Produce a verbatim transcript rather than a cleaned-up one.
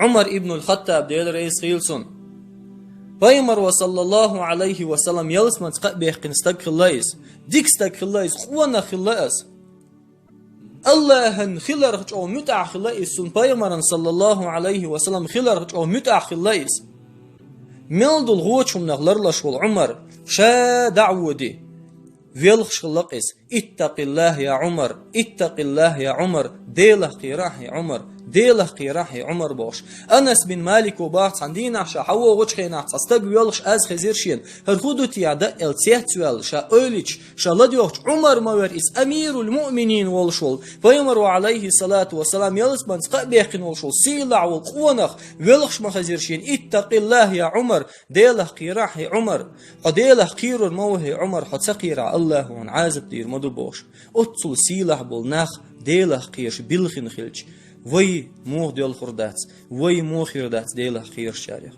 Ӏумар ибн аль-Хаттаб, Дела реза хийла цунна. Пайхамара, саллаллаху Ӏалайхи ва саллам, ялсмалца кхаъ баьккхина стаг хилла из. Дика стаг хилла из, къонах хилла из. Аллахьан хиларх чӀогӀа муьтӀахь хилла из, цунна пайхамаран, саллаллаху Ӏалайхи ва саллам, хиларх чӀогӀа муьтӀахь хилла из. Мел долу гӀочу хӀуманах ларлуш волу Ӏумар, ша дӀа а воьдий, велхаш хилла-кх иза: «Иттакъиллахь, я Ӏумар! Иттакъиллахь, я Ӏумар! Делах кхерахь, хӀей Ӏумар! Делах кхерахь, хӀей Ӏумар!» бохуш. Анас бин Малико боху, цхьана дийнахь ша хьавогӀучу хенахь цхьа стаг воьлхуш, аз хезира шена: «ХӀара хӀун ду те ахь?» даъал цецваьлла, ша ойлича, ша ладоьгӀучу Ӏумар ма вара иза, амирул-муъминин волуш волу, пайхамара, Ӏалайхи салату ва салам, ялсмалца кхаъ баьккхина волуш волу, сийлахь волу къонах, воьлхаш ма хезира шена: «Иттакъиллахь, я Ӏумар! Делах кхерахь, хӀей Ӏумар! Хьо Делах кхоьрур ма ву, хӀей Ӏумар, хьо ца кхерахь, Аллахьа хьуна Ӏазап дийр ма ду», бохуш. Оццул сийлахь болу нах Делах кхераш билхина хилча, вай муха доьлхур дац, вай муха хир дац Делах кхерачарех.